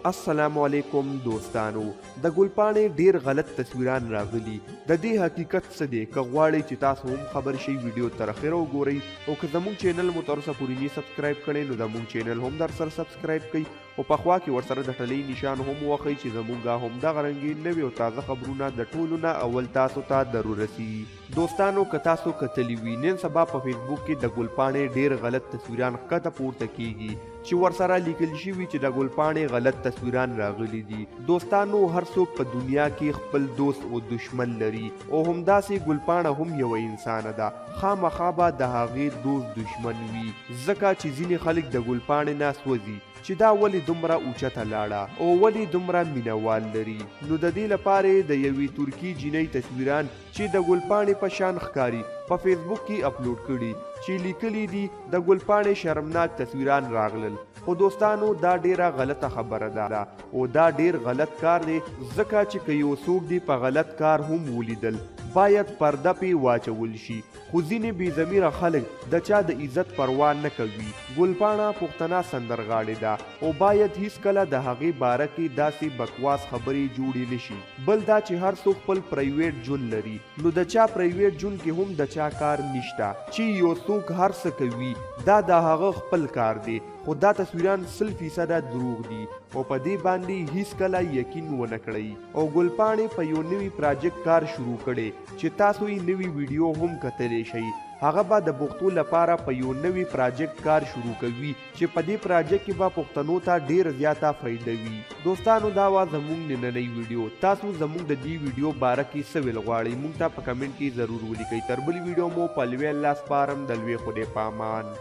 السلام علیکم دوستانو، د ګلپاڼې ډیر غلط تصویران راغلي، د دې حقیقت څه دی؟ که غواړئ چې تاسو هم خبر شئ، ویډیو تر اخره وګورئ، او که زموږ چینل مو تر اوسه پورې نی سبسکرایب کړی، نو زموږ چینل هم در سره سبسکرایب کړئ او په خوا کې ورسره د ټلۍ نشان هم ووهئ چې زموږ همدغه رنګې نوې او تازه خبرونه د ټولو نه اول تاسو ته درورسي. دوستانو، که تاسو کتلي وي، نن سبا په فیسبوک کې د ګلپاڼې ډیر غلط تصویران ښکته پورته کیږي چې ورسره لیکل شوي چې د ګلپاڼې غلط تصویران راغلي دي. دوستانو، هر څوک په دنیا کې خپل دوست او دشمن لري، او همداسې ګلپاڼه هم یوه انسانه ده، خامخا به د هغې دوست دشمن وي، ځکه چې ځینې خلک د ګلپاڼې نه سوځي چې دا ولې دومره اوچته لاړه او ولې دومره مینه وال لري. نو د دې لپاره د یوې ترکي جینۍ تصویران چې د ګلپاڼې په شان ښکاري په فیسبوک کې اپلوډ کړي چې لیکلي دي د ګلپاڼې شرمناک تصویران راغلل. خو دوستانو، دا ډیره غلطه خبره ده او دا ډیر غلط کار دی، ځکه چې که یو څوک دی په غلط کار هم ولیدل، باید پرده پې واچول شي. خو ځینې بې ضمیره خلک د چا د عزت پروا نه کوي. ګلپاڼه پښتنه سندرغاړې ده او باید هیڅکله د هغې باره کې داسې بکواس خبرې جوړې نشي. بل دا چې هر څوک خپل پرایویټ ژوند لري، نو د چا پرایویټ ژوند کې هم د چا کار نشته. چې یو څوک هر څه کوي، دا د هغه خپل کار دی، خو دا تصویران 100% دروغ دي او په دې باندې هیڅکله یقین ونه کړئ. او ګلپاڼې په یو نوي پراجیکټ کار شروع کړي چې تاسو یې نوي ویډیو هم کتلی شئ. هغه به د پښتو لپاره په یو نوي پراجیکټ کار شروع کوي چې په دې پراجیکټ کې به پښتنو ته ډیر زیاته فایده وي. دوستانو، دا وه زموږ نننۍ ویډیو. تاسو زموږ د دې ویډیو باره کې څه ویل غواړئ، موږ ته په کمنټ کې ضرور ولیکئ. تر بلې ویډیو مو په لوی الله سپارم، د لوی خدای په امان.